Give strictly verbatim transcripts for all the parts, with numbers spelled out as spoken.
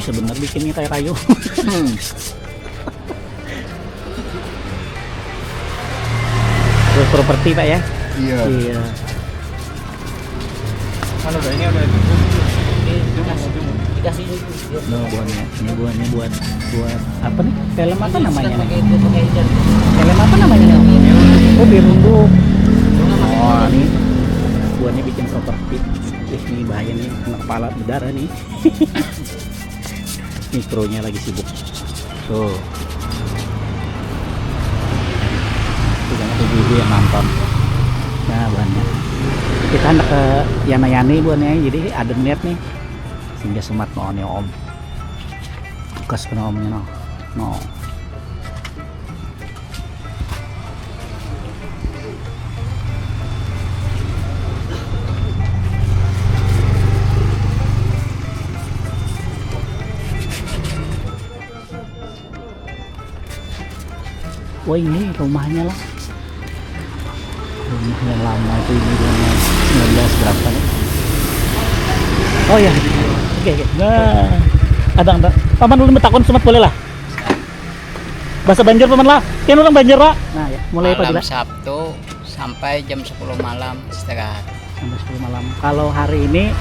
Sebenar bikinnya kayak kayu. Terus properti, Pak, ya? Iya. Iya. Mana udah ini udah. Dikasih, dikasih dulu. Nah, buahnya. Ini buahnya buat, buat apa nih? Film apa namanya nih? Pakai itu, pakai hujan. Film apa namanya nih? Oh, Pirunduk. Oh, ini buahnya bikin properti. Ih, ini bahaya nih, kena kepala berdarah nih. Ini krunya lagi sibuk. Tuh. Itu banyak ibu-ibu yang nonton. Nah, buhannya. Kita hendak ke Yana Yani, buhannya. Jadi ada niat nih. Sehingga semat no nih, Om. Bukas kena omnya no. No. Wah, ini rumahnya lah. Rumah yang lama itu, ini rumah sembilan belas berapa nih? Oh ya. Oke, oke. Nah, ada, ada. Paman ulun betakun semat boleh lah? Bahasa Banjar, Paman lah. Kan orang Banjar, Pak. Nah, ya, mulai apa, Malam Sabtu sampai jam sepuluh malam istirahat. Sampai sepuluh malam. Kalau hari ini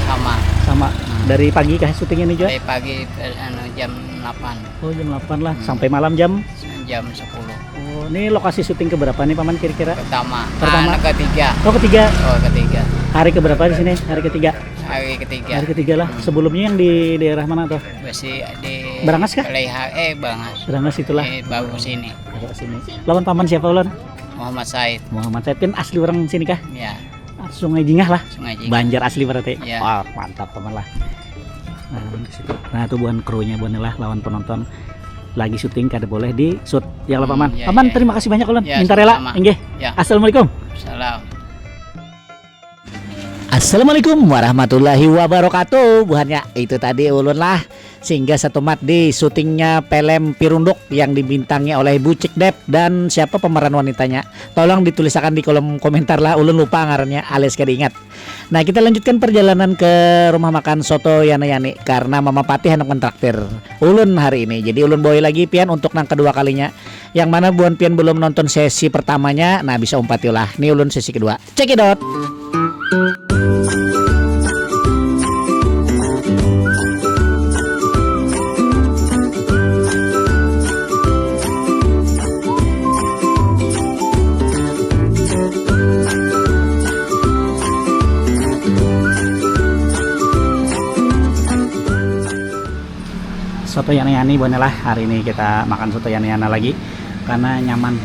sama. Sama. Hmm. Dari pagi kah syutingnya nih, Jo? Dari pagi, eh, anu, jam delapan. Oh, jam delapan lah. Hmm. Sampai malam jam? Jam sepuluh. Oh, ini lokasi syuting keberapa nih, Paman, kira-kira? Pertama. Pertama? Ah, ketiga. Oh, ketiga. Oh, ketiga. Hari keberapa di sini? Hari ketiga. Hari ketiga. Hari ketiga lah. Hmm. Sebelumnya yang di daerah mana tuh? Masih di Berangas kah? Leha, eh, Berangas. Berangas itulah. Eh, baru ke sini. Baru ke sini. Lawan Paman siapa, Ulun? Muhammad Said. Muhammad Said kan asli orang sini kah? Ya. Sungai Jingah lah. Sungai Jingah. Banjar asli berarti. Ya. Wah, mantap, Paman lah. Nah, di situ. Nah, itu buhan krunya, buhan lah, lawan penonton. Lagi syuting kada boleh di shoot. Ya lah, Paman. Hmm, ya, Paman, ya, terima kasih banyak, Ulun. Ya, minta rela. Sama-sama. Inggih. Ya. Assalamualaikum. Salam. Assalamualaikum warahmatullahi wabarakatuh. Buhannya itu tadi ulun lah singgah setumat di syutingnya pelem Pirunduk yang dibintangi oleh Bucik Dep dan siapa pemeran wanitanya. Tolong ditulisakan di kolom komentar lah, ulun lupa ngarannya alias kada ingat. Nah, kita lanjutkan perjalanan ke rumah makan soto Yana Yani karena Mama Patih handak mentraktir ulun hari ini. Jadi ulun bawai lagi pian untuk nang kedua kalinya. Yang mana buhan pian belum nonton sesi pertamanya, nah bisa umpati lah. Ni ulun sesi kedua. Check it out. Soto Yana Yani, buhannya lah. Hari ini kita makan soto Yana Yana lagi karena nyaman.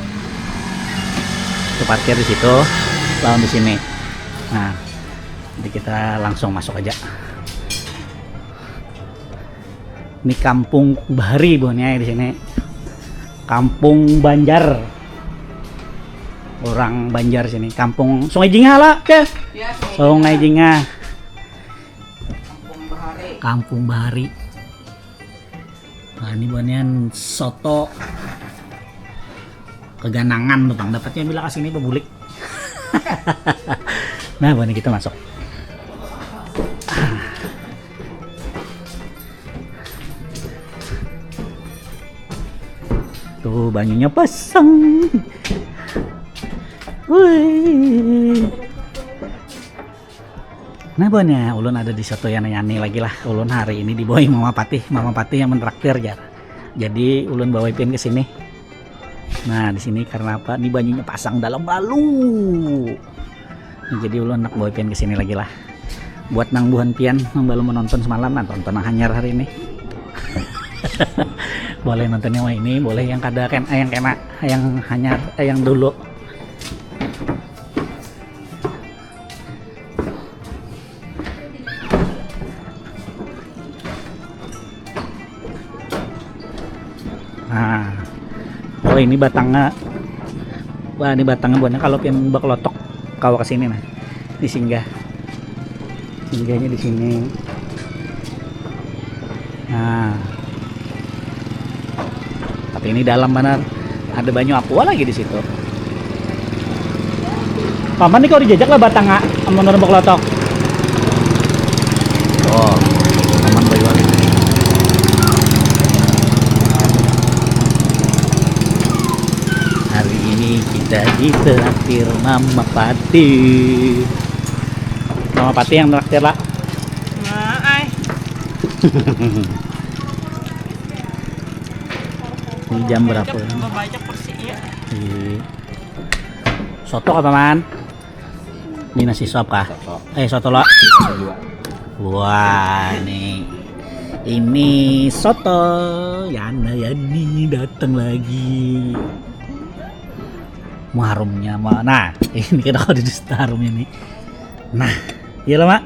Itu parkir di situ, lawan di sini. Nah, jadi kita langsung masuk aja. Ini Kampung Bahari, buhannya, di sini. Kampung Banjar. Orang Banjar sini. Kampung Sungai Jingah lah, oke. Ya, Sungai Sungai Jingah. Jingah. Kampung Bahari. Kampung Bahari. Nah, ini buhannya soto keganangan tuh, Bang. Dapatnya bila kasini bebulik. Nah, buhannya kita masuk. Tuh, banyunya pasang. Wih. Nah, buhannya, ulun ada di soto Yana Yani lagi lah. Ulun hari ini dibawai Mama Patih, Mama Patih yang mentraktir, jar. Jadi ulun bawa pian ke sini. Nah, di sini karena apa? Ini banyunya pasang dalam lalu. Nah, jadi ulun nak bawa pian ke sini lagi lah. Buat nang buhan pian nang belum menonton semalam, nah, tonton nang hanyar hari ini. Boleh nonton yang ini, boleh yang kada ken, yang kena, yang hanyar, eh, yang dulu. Nah, oh, ini batangnya. Wah, ini batangnya buahnya kalau pian bakelotok kawa ke sini nah. Ini singgah. Singgahnya di sini. Nah. Tapi ini dalam banar. Ada banyu aqua lagi di situ. Paman nih kau dijajak lah batang, ah, amun urang baklotok. Oh, paman bayu lagi. Jadi terakhir Mama Pati. Mama Pati yang terakhir lah. Nah, ay. Ini jam berapa? Banyak porsinya. Iya. Soto apa, Man? Ini nasi sop kah? Soto. Eh, soto lo. Dua. Wah, ini. Ini soto. Yana Yani datang lagi. Mau harumnya, Ma. Nah, ini kita kalau di harumnya nih. Nah, iya lah, Mak.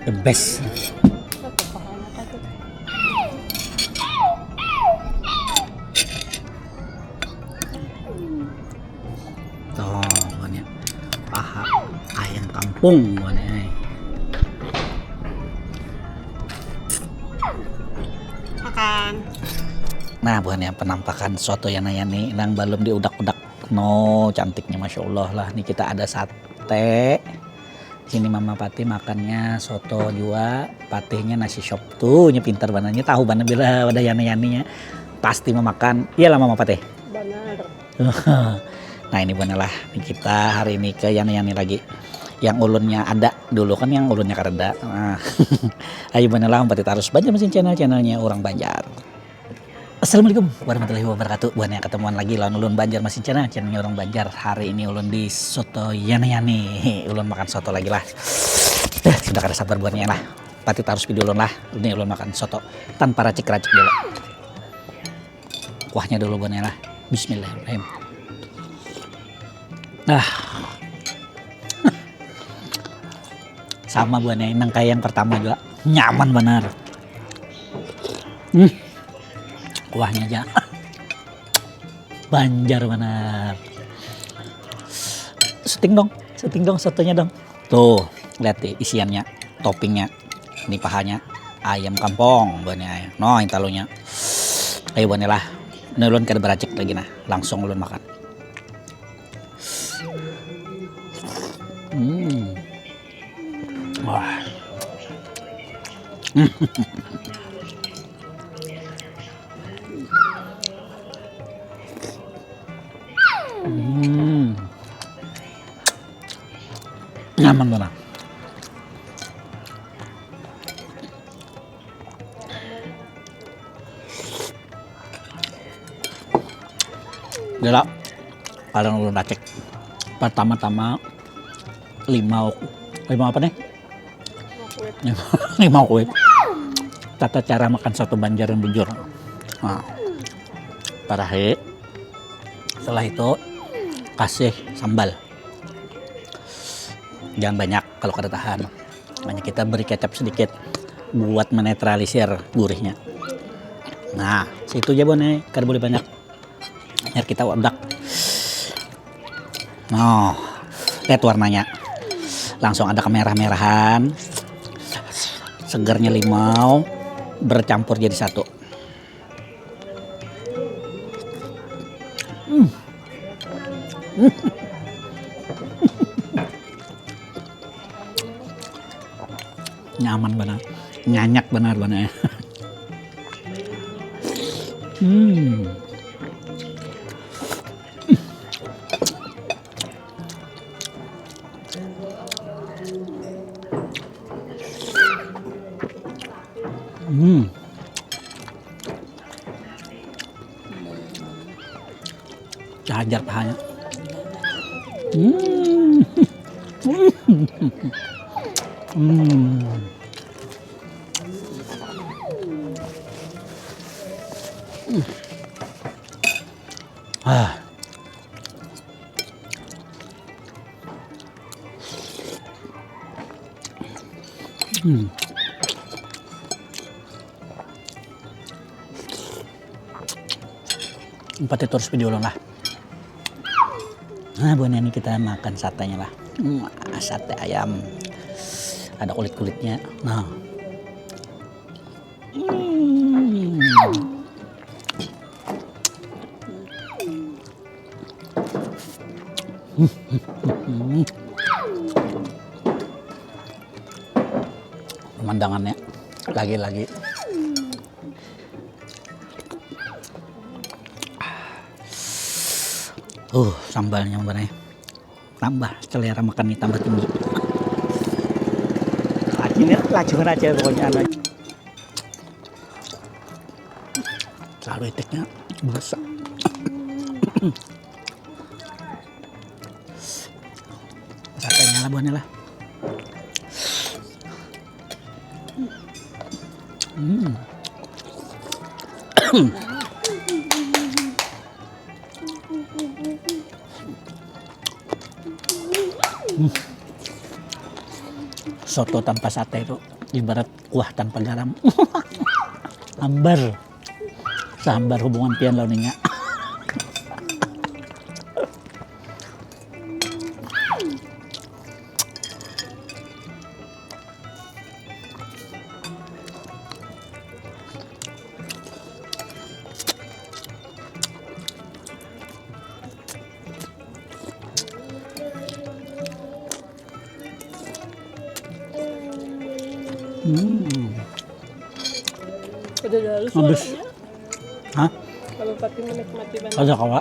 The best. Tuh, buhannya paha ayam kampung buhannya, eh. Makan. Nah, buhannya penampakan soto Yana Yani nang belum diudak-udak. No, cantiknya Masya Allah lah. Ini kita ada sate. Sini Mama Patih makannya soto jua, Patihnya nasi sop. Tuh, nya pintar banarnya, tahu banar bila wadah Yana Yani nya pasti memakan. Iyalah Mama Patih. Banar. Nah, ini buhannya lah. Ini kita hari ini ke Yana Yani lagi. Yang ulunnya ada dulu kan, yang ulunnya kareda. Nah. Ayo buhannya lah, umpati tarus Banjarmasin Channel, channelnya orang Banjar. Assalamualaikum warahmatullahi wabarakatuh. Buhannya ketemuan lagi lawan ulun Banjarmasin Channel, channelnya orang Banjar. Hari ini ulun di soto Yana Yani. Ulun makan soto lagi lah. Eh, sudah kada sabar buhannya lah. Pati tarus video ulun lah. Ini ulun makan soto tanpa racik-racik dulu. Kuahnya dulu buhannya lah. Bismillahirrahmanirrahim. Ah. Sama buhannya nang kayak yang pertama juga. Nyaman banar. Hmm. Kuahnya aja. Banjar banar. Syuting dong, syuting dong sotonya dong. Tuh, lihat deh isiannya, toppingnya. Ini pahanya ayam kampung buhannya. Noh, ini talunya. Ayo buhannya lah. Ini ulun kada beracik lagi nah, langsung ulun makan. Hmm. Wah. Hmm. Nyaman banar. Gila. Kadang ulun racik. Pertama-tama limau. Limau apa nih? Limau kuit. Limau kuit. Tata cara makan soto Banjar yang bujur. Nah, parahi. Setelah itu kasih sambal. Jangan banyak kalau kada tahan. Hanya kita beri kecap sedikit buat menetralisir gurihnya. Nah, situ aja buhannya, kada boleh banyak. Biar kita wadak. Noh, lihat warnanya. Langsung ada kemerah-merahan. Segarnya limau bercampur jadi satu. Hmm. Nyaman banar. Nyanyak banar banar. Hmm. Hmm. Cajar pahanya. Hmm. Hmm. Ah. Hmm. Umpati terus video ulun lah. Nah, buhan ini kita makan satenya lah. Hmm, sate ayam. Ada kulit-kulitnya. Nah. Hmm. Pemandangannya lagi-lagi. Uh, sambalnya mana? Tambah selera makan nih, tambah tinggi. Lacurnya, lacur aja pokoknya, anu. Selalu etiknya berasa. Satenya lah buahnya lah. Hmm. Hmm. Soto tanpa sate itu ibarat kuah tanpa garam. Hambar. Sambar hubungan pian lawan inya. Hmm. Udah halus. Habis. Suaranya. Hah? Kalau pati menikmati banget. Kada kawa.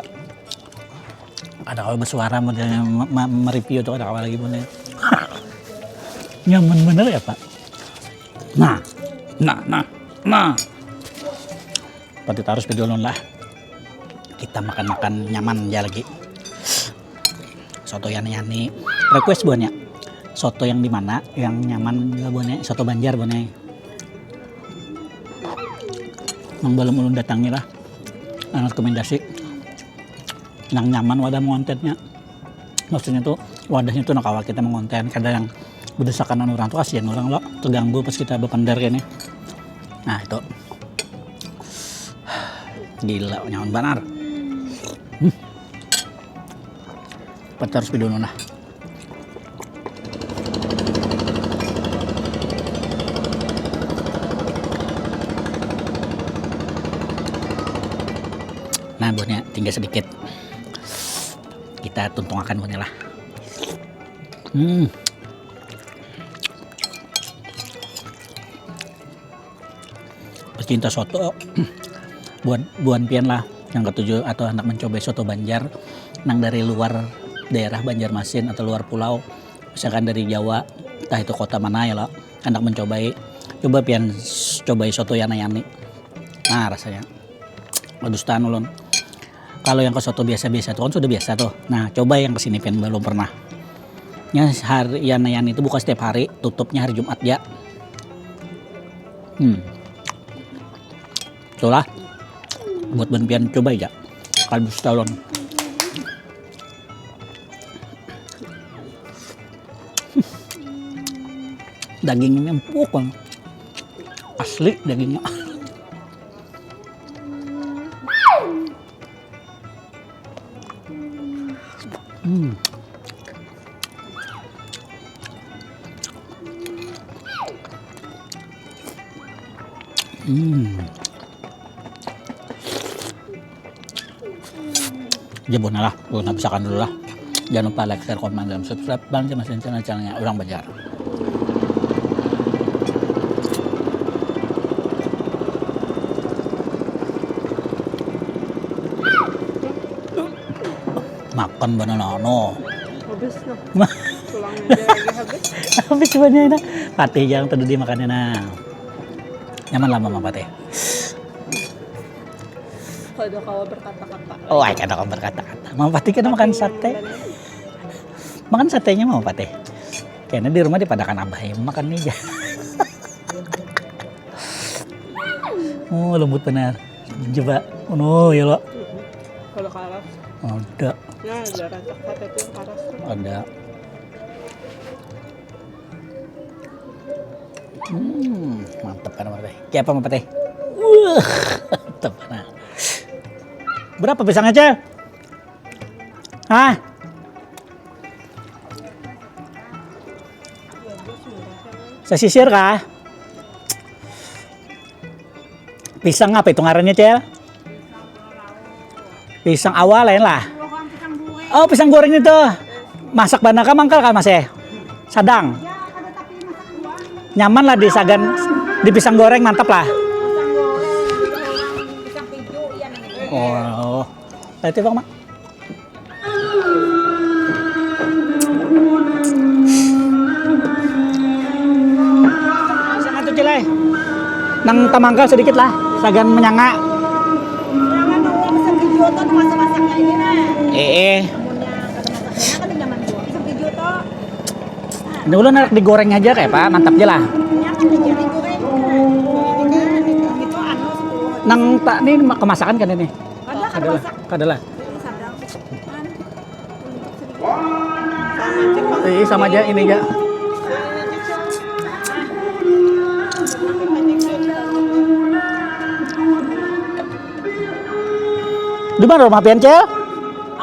Kada kawa bersuara modelnya me- me- mereview tuh, kada kawa lagi punya. Nyaman bener ya, Pak? Nah, nah, nah, nah. Pati tarus bidulun lah. Kita makan-makan nyaman aja lagi. Soto Yani Yani. Request buahnya. Soto yang di mana? Yang nyaman juga buahnya. Soto Banjar buahnya. Nang belum ulun datangi lah. Anu rekomendasi. Nang nyaman wadah mengontennya. Maksudnya tuh wadahnya tuh nakawa kita mengonten. Kada yang berdesakan orang tuh, kasihan orang lo terganggu pas kita berpendar kayak ini. Nah itu. Gila, nyaman banar. Hmm. Pati harus bidunun lah. Nah, buahnya tinggal sedikit. Kita tuntungakan buahnya lah. Hmm. Pecinta soto, buan buan pian lah yang ketujuh atau hendak mencoba soto Banjar nang dari luar daerah Banjarmasin atau luar pulau, misalkan dari Jawa, entah itu kota mana ya lo, hendak mencobai, coba pian s- cobai soto Yana Yani. Nah rasanya, badustaan ulun. Kalau yang ke soto biasa-biasa tuh kan sudah biasa tuh. Nah, coba yang kesini pian belum pernah. Ya, hari Yana Yani itu buka setiap hari, tutupnya hari Jumat ya. Hmm. Itulah buat buan pian, coba aja. Kalbus talon. Dagingnya empuk kan. Asli dagingnya. Hmm. Hmm. Aja buhannya lah, ulun habisakan dulu lah. Jangan lupa like, share, komen, dan subscribe Bang James Channel, channelnya orang Banjar. Makan banana no. Habis no. Tulangnya aja lagi habis. Habis banana. Patih jangan tadi dimakannya nah. Nyaman lah Mama Patih. Kada kawa berkata-kata. Oh, ai kada kawa berkata-kata. Mama Patih kada makan sate. Makan satenya Mama Patih. Kayaknya di rumah dipadakan abah ya makan nih ja. Oh, lembut benar. Coba. Oh, no, ya lo. Kalau karas. Ada. Nah, ada rancak sate itu yang karas tuh. Ada. Hmm, mantep kan Mama Patih. Kayak apa Mama Patih? Wah, mantep kan. Berapa pisangnya, Cel? Hah? Sasisir kah? Pisang apa itu ngarannya, Cel? Pisang awal lain lah. Oh, pisang goreng itu. Masak bana kah mangkal kah masih? Sadang. Nyaman lah di sagan di pisang goreng mantap lah. Oh. Tadi Bang Mak. Nang tamangkal sedikit lah, sagan menyanga. Jangan uang segitu tuh masak-masaknya ini nah. Eh, eh. Ini ulun anak digoreng aja kayak apa, mantap aja lah. Nang tak ini kemasakan kan ini? Kada lah, kada lah. Eh, sama aja ini aja. Di mana rumah pian, Cel?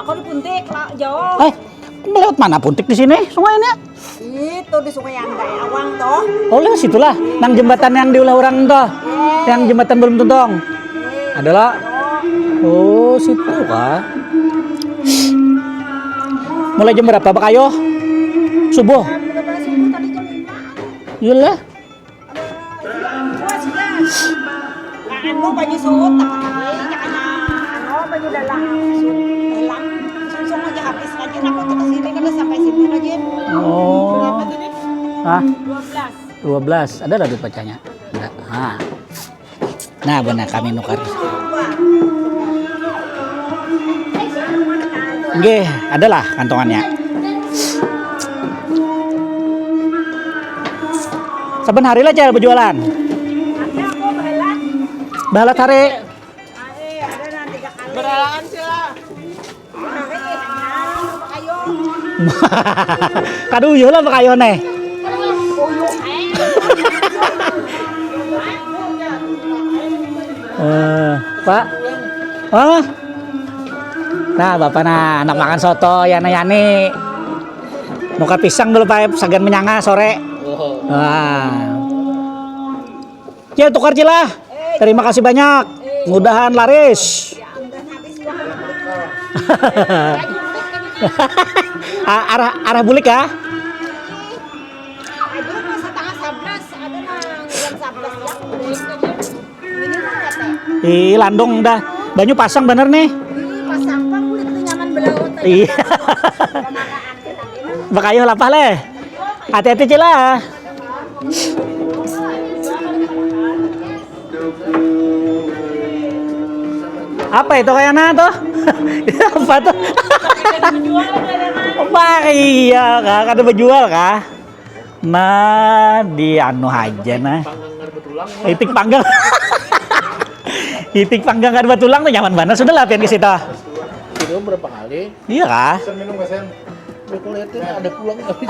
Aku di Puntik lah, jauh. Eh, lewat mana Puntik di sini? Sungai ini? Itu di Sungai Andai awang toh. Oh, lewat situlah. Nang jembatan yang diulah orang toh. Yang jembatan belum tuntung. Adalah. Oh, situ kah? Mulai jam berapa bakayo? Subuh. Iyalah. Anu banyu suhut tapi anu banyu dalam dalam sungsung aja habis lagi aku tuh kesini kada sampai sini lagi. Oh. Hah? Dua belas. Dua belas. Ada lah duit pacahnya? Ada. Ah. Nah, benar kami nukar. Nggih, adalah kantongannya. Saban hari lah, Cel, berjualan. Bahalat hari. Beralaan sih lah. Kada uyuh lah pakayuhan eh. Eh, Pak. Oh. Nah, Bapak nah, anak makan soto, Yana Yani. Nukar pisang dulu, Pak, sagan menyanga sore. Wah. Cil, tukar, Cil, lah. Terima kasih banyak. Mudahan laris. A- arah arah bulik ya. Aduh, setengah sebelas, ada nang jam sebelas ya. Ini mah kata. Ih, landung dah. Banyu pasang bener nih. Ih, pasang pang kulit tuh nyaman belaut aja. Iya. Bakayuh lapah leh. Hati-hati, Cil, lah. Apa itu kayaknya tuh? Apa tuh? Apa iya kah? Kada berjual kah? Nah, di anu aja nah. Itik panggang. Itik panggang kada bertulang tuh nyaman banget sudah lah pian ke situ. Itu berapa kali? Iya kah? Sen minum gak, Sen? Udah kuliatin ada pulang tapi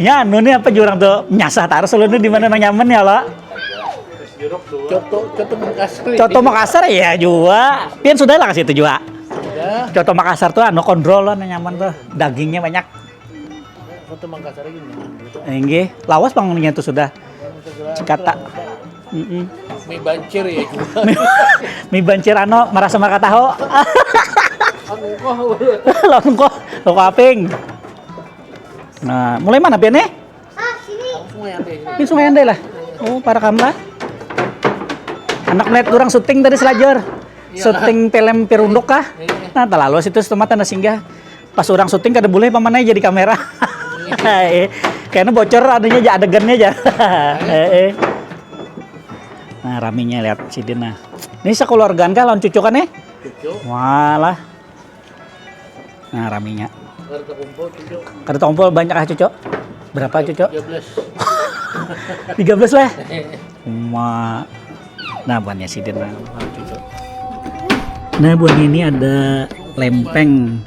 Ya, anu nih apa jurang tuh nyasah taruh selalu di mana nang nyaman ya lo. Coto, coto Makassar. Coto Makassar ya juga. Pian sudah lah ke situ juga. Sudah. Coto Makassar tuh anu kondrol lah nang nyaman tuh. Dagingnya banyak. Coto Makassar ini. Enggih, lawas bangunnya tuh sudah. Cikata. Mm-mm. Mie bancir ya juga. Mie bancir ano merasa mereka tahu. Anu kok. Lawan kok, kok aping. Nah, mulai mana pian nih? Ini Sungai Andai lah. Oh, para kamla. Anak melihat orang syuting tadi selajur. Iya. Syuting film Pirunduk kah? Iya. Nah, terlalu situ setempat anda singgah. Pas orang syuting kada boleh pamanai jadi kamera. Kayaknya bocor adanya aja adegannya aja. Eh, eh. Nah, raminya lihat sidin nah. Ini sekeluargaan kah lawan cucu kan nih? Cucu. Walah. Nah, raminya. Kada terkumpul cucu. Kada terkumpul banyak ah cucu. Berapa cucu? Tiga belas. Tiga belas lah. Uma. Nah, buahnya sidin nah. Nah, buahnya ini ada lempeng.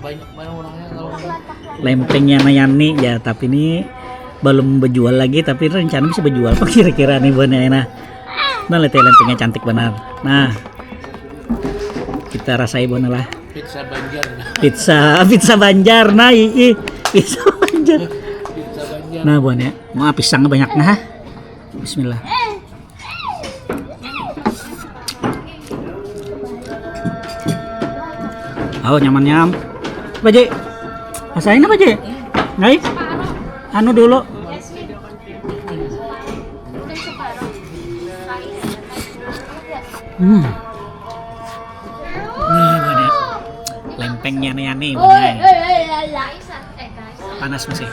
Lempengnya Nayani ya, tapi ini belum berjual lagi, tapi rencana bisa berjual apa kira-kira nih buahnya nah. Nah, lihat ya, lempengnya cantik benar. Nah, kita rasai buahnya lah. Pizza Banjar. Pizza, pizza Banjar nah, ii. Pizza Banjar. Pizza Banjar. Nah, buahnya. Wah, pisangnya banyak nah. Bismillah. Oh, nyaman nyam. Apa, Ji? Rasain apa, Ji? Ngai? Anu dulu. Hmm. Nih, mana? Lempengnya nih, nih, mana? Panas masih.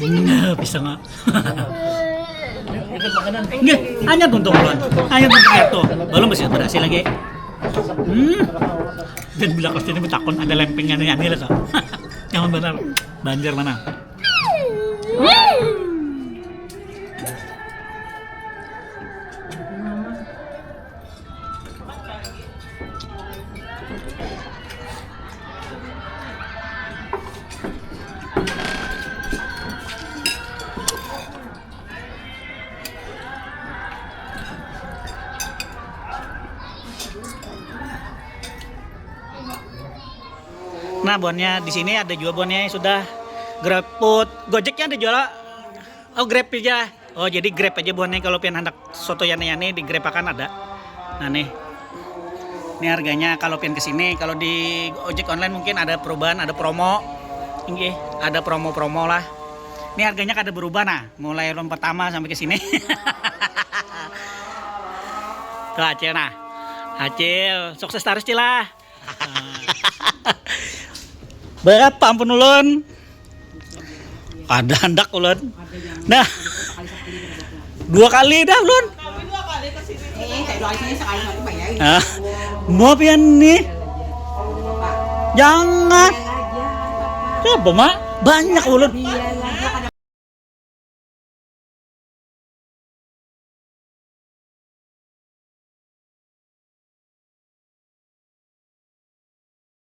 Nah, pisang ah. Nggih, hanya tuntung ulun. Hanya tuntung air tuh. Belum berhasil, berhasil lagi. Hmm. Dan bila kos ini betakun ada lempeng anu yani lah kak. Nyaman benar. Banjar mana? Nah, buannya di sini ada juga buannya yang sudah GrabFood, Gojeknya ada jual. Oh, Grab aja. Oh, jadi Grab aja buannya kalau pian hendak soto yani-yani di Grab akan ada. Nah, nih. Ini harganya kalau pian ke sini, kalau di ojek online mungkin ada perubahan, ada promo. Inggih, ada promo-promo lah. Ini harganya kada berubah nah, mulai ulun pertama sampai ke sini. Tuh Acil nah. Acil, sukses terus Cil lah. Berapa ampun ulun? Ada handak ulun. Nah. Dua kali dah ulun. Ah, mau pian nih? Jangan. Siapa mak? Banyak ulun.